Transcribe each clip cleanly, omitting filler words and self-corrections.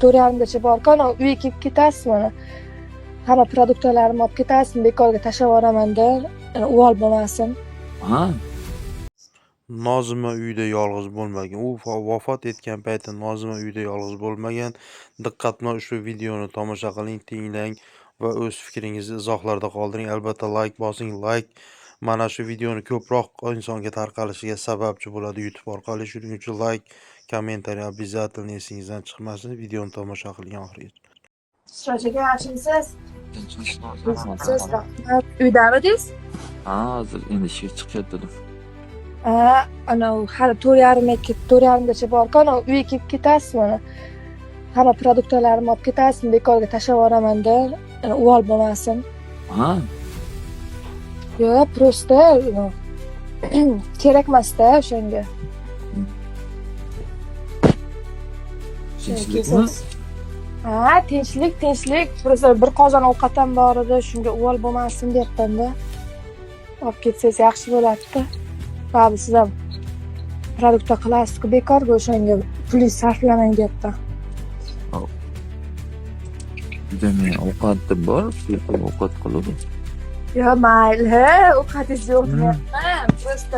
4:30gacha borku, anavi uyga kelib ketasiz mana. Hamma produktlarimni olib ketasiz, bekorga tashlab yuboraman-da, uvol bo'lmasin. Ha. Nozima uyda yolg'iz bo'lmagan. U vafot etgan paytda Nozima uyda yolg'iz bo'lmagan. Diqqat bilan ushbu videoni tomosha qiling, tinglang va o'z fikringizni izohlarda qoldiring. Albatta layk bosing. Layk mana shu videoni ko'proq insonga tarqalishiga sababchi bo'ladi YouTube orqali. Shuning uchun layk, kommentariy обязательно esingizdan chiqmasin. Videoni tomosha qiling oxirigacha. Siroj aka, yaxshimisiz? Siz, rahmat. Uydamidingiz? Ha, hozir endi ishga chiqayotgandim. Ha, anavi hali 4:30gacha borku, anavi uyga kelib ketasiz mana. Hamma produktlarimni olib ketasiz, bekorga tashlab yuboraman-da, uvol bo'lmasin. Ha. Yo'q, просто kerak emasda o'shanga. Tinchlikmi? Ha, tinchlik, tinchlik. Просто bir qozon ovqat ham bor edi, shunga uvol bo'lmasin deyapman-da. Olib ketsangiz yaxshi bo'lardi. Baribir siz ham produktlar qilasiz-ku, bekorga o'shanga pulingizni sarflamang deyapman. Juda men ovqati bor, ovqat qilib. Yo, mayli, ovqatingiz yo'q deyapman. Просто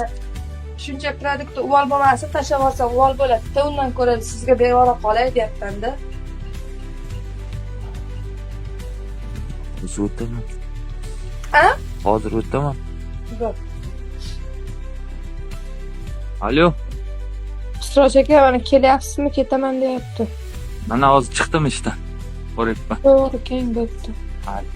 shuncha produktni uvol bo'lmasin, tashlab yuborsam uvol bo'ladi-da, undan ko'ra sizga berib yubora qolay deyapman-da. Hozir o'taman. A? Hozir o'taman. Bo'p. Alo. Siroj aka, mana kelyapsizmi, ketaman deyapti. Mana hozir chiqdim ishdan. Boryapman. To'g'ri, keng bo'pti. Mayli.